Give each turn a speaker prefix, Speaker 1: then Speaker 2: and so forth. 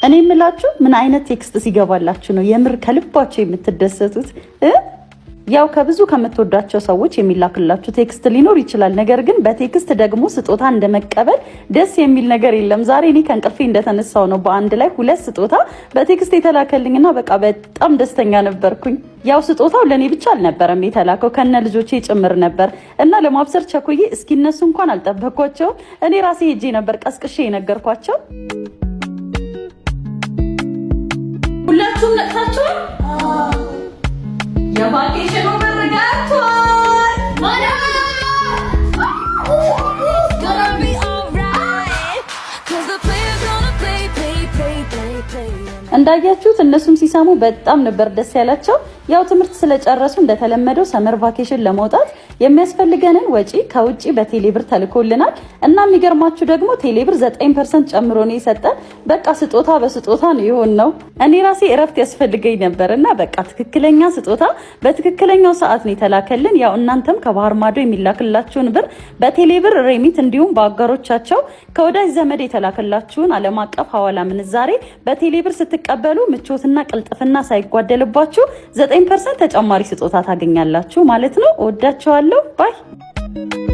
Speaker 1: እኔ የምላችሁ ምን አይነት text ሲገባላችሁ ነው የምር ከልባችሁ የምትደሰቱት? ያው ከብዙ ከምትወዷቸው ሰዎች የሚላክላችሁ text ሊኖር ይችላል። ነገር ግን በ text ደግሞ ስጦታ እንደመቀበል ደስ የሚል ነገር የለም። ዛሬ እኔ ከእንቅልፌ እንደተነሳው ነው በአንድ ላይ ሁለት ስጦታ በ text የተላከልኝና በቃ በጣም ደስተኛ ነበርኩኝ። ያው ስጦታው ለእኔ ብቻ አልነበረም የተላከው፣ ከነ ልጆቼ ጭምር ነበር እና ለማብሰር ቸኩዬ እስኪነሱ እንኳን አልጠበኳቸውም። እኔ ራሴ ሄጄ ነበር ቀስቅሼ የነገርኳቸው። ሁላችሁም ነቅታችኋል? የ vacation ኑ ብር ገብቷል።
Speaker 2: Gonna be alright. 'Cause the players gonna play, play, play, play, play.
Speaker 1: እንዳያችሁት እነሱም ሲሰሙ በጣም ነበር ደስ ያላቸው። ያው ትምህርት ስለጨረሱ እንደተለመደው summer vacation ለመውጣት የሚያስፈልገንን ወጪ ከውጭ በቴሌብር ተልኮልናል እና የሚገርማችሁ ደግሞ ቴሌብር 9% ጨምሮ ነው የሰጠን። በቃ ስጦታ በስጦታ ነው የሆነው። እኔ ራሴ እረፍት ያስፈልገኝ ነበር እና በቃ ትክክለኛ ስጦታ በትክክለኛው ሰዓት ነው የተላከልን። ያው እናንተም ከባህር ማዶ የሚላክላችሁን ብር በቴሌብር remit እንዲሁም በአጋሮቻቸው ከወዳጅ ዘመድ የተላከላችሁን ዓለም አቀፍ ሐዋላ ምንዛሬ በቴሌብር ስትቀበሉ ምቾትና ቅልጥፍና ሳይጓደልባችሁ 9% ተጨማሪ ስጦታ ታገኛላችሁ ማለት ነው። እወዳችኋለሁ። Bye.